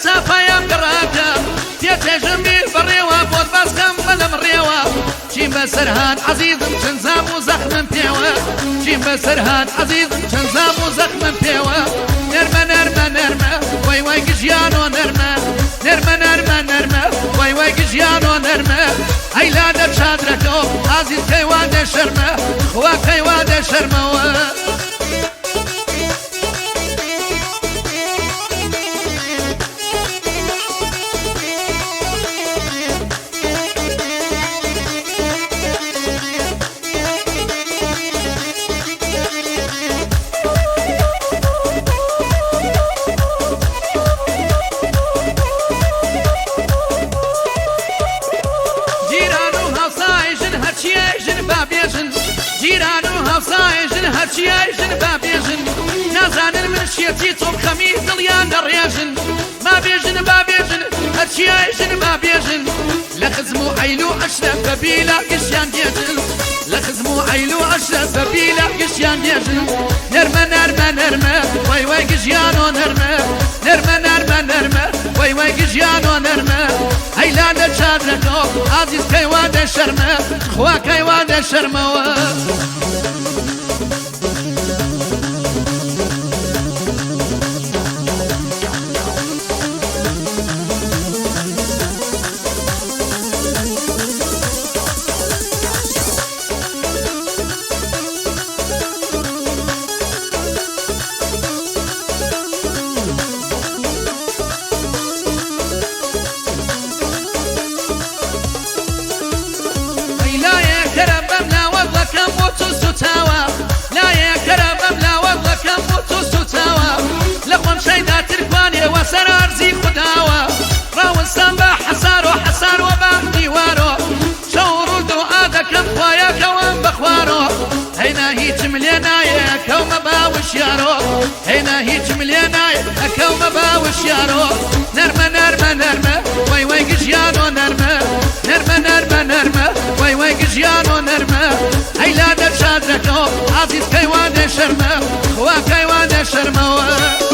چاپایان گەڕاکە تێچێژم بیر بەڕێوە بۆت باسکەم بەلەم ڕێوە چیم بەسەر هات عەزیزم چەند زام و زەخمم پێوە چیم بەسەر هات عەزیزم چەند زام و زەخمم پێوە نەرمە نەرمە نەرمە وای وای گژیانۆ نەرمە نەرمە نەرمە نەرمە وای وای گژیانۆ نەرمە ئەی لادە چادرەکەو ئازیز کەیوا دەشەرمە خوا کەیوا دەشەرمەوە. جیران و هاوسای ژن هەرچیای ژن با بێژن جیران و هاوسای ژن هەرچیای ژن با بێژن نازانن من شێتی چۆن خەمی دڵیان دەڕێژن با بێژن با بێژن هەرچیای ژن با بێژن لە خزم و عەیل و عەشرە بە بیلا گشتیان گێژن لە خزم و عەیل و عەشرە بە بیلا گشتیان گێژن نەرمە نەرمە نەرمە وای وای گژیانۆ نەرمە نەرمە نەرمە نەرمە وای وای گژیانۆ نەرمە ئەی لادە چادرەکەو ئازیز کەی وا دەشەرمە خوا کەی وا دەشەرمەوە. ئەی لایە کەرە بەم لاوە دڵەکەم بۆ چۆ سوتاوە لایە کەرە بەم لاوە دڵەکەم بۆ چۆ سوتاوە لە خۆم شەیدا ترکوانێ وە سەر ئەرزی خوداوە ڕاوەستام بە حەسار و حەسار وە بە دیوارۆ شەو ڕوو دوعا دەکەم خوایە کەوم بە خوارۆ هەینا هیچم لێ نایێ کەومە باوشیارۆ هەینا هیچم لێ نایێ ئەکەومە باوشیارۆ نەرمە نەرمە نەرمە وای وای گژیانۆ نەرمە نەرمە نەرمە نەرمە وای وای گژیانۆ نەرمە ئەی لادە چادرەکەو ئازیز کەیوانێ شەرمە خوا کەیوانێ شەرمەوە.